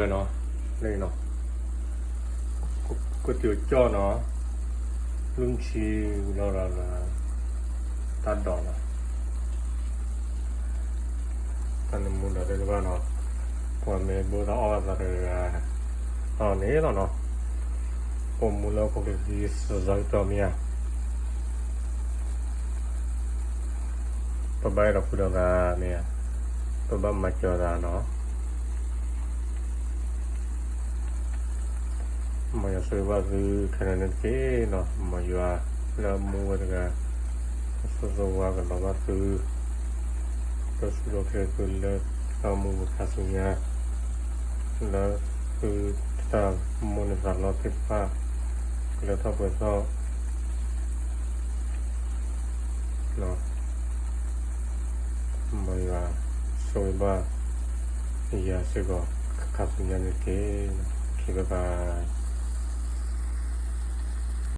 နီၤ, လၢနီၤ, ကတိၤကၠီၣ်နီၤ, လူၢ်ဆံလီၤဒီး တၢ်ဒိးနီၤ, တၢ်နမူဒီးတဘၣ်နီၤ, ပှၤမ့ၢ်ဘိသးအီၣ်သးတဂၤ အီၤန့ၣ်လီၤနီၤ, ပမူလၢဟီၣ်ခိၣ်ချၢစ့ၢ်ကီးမ့ၢ်ဧါ, ပဘၣ်အဲၣ်ဒိးဃုာ်ဒီးသးမ့ၢ်ဧါ, ပဘၣ်မၤစၢၤသးနီၤ. မ်ယွၤဆိၣ်ဂ့ၤဘၣ်သုခဲလၢာ်န့ၣ်တက့ၢ်နီၤ, မ်ယွၤလၢအမူဝဲတဂၤ ဆိၣ်ဂ့ၤဝါကဒီးဘၣ်သု, ပၢဆှၢဒီးကဲသုလၢ တၢ်အိၣ်မူပူၤခါဆူညါ, လၢသုတၢ်မိၣ်န့ၢ်သးလီသ့ၣ်တဖၣ် ကလၢထီၣ်ပှဲၤထီၣ် မ်ယွၤဆိၣ်ဂ့ၤဘၣ်ယၤစ့ၢ်ကီး ခါဆူညါန့ၣ်တက့ၢ်. ခံဘၣ်ဘၣ်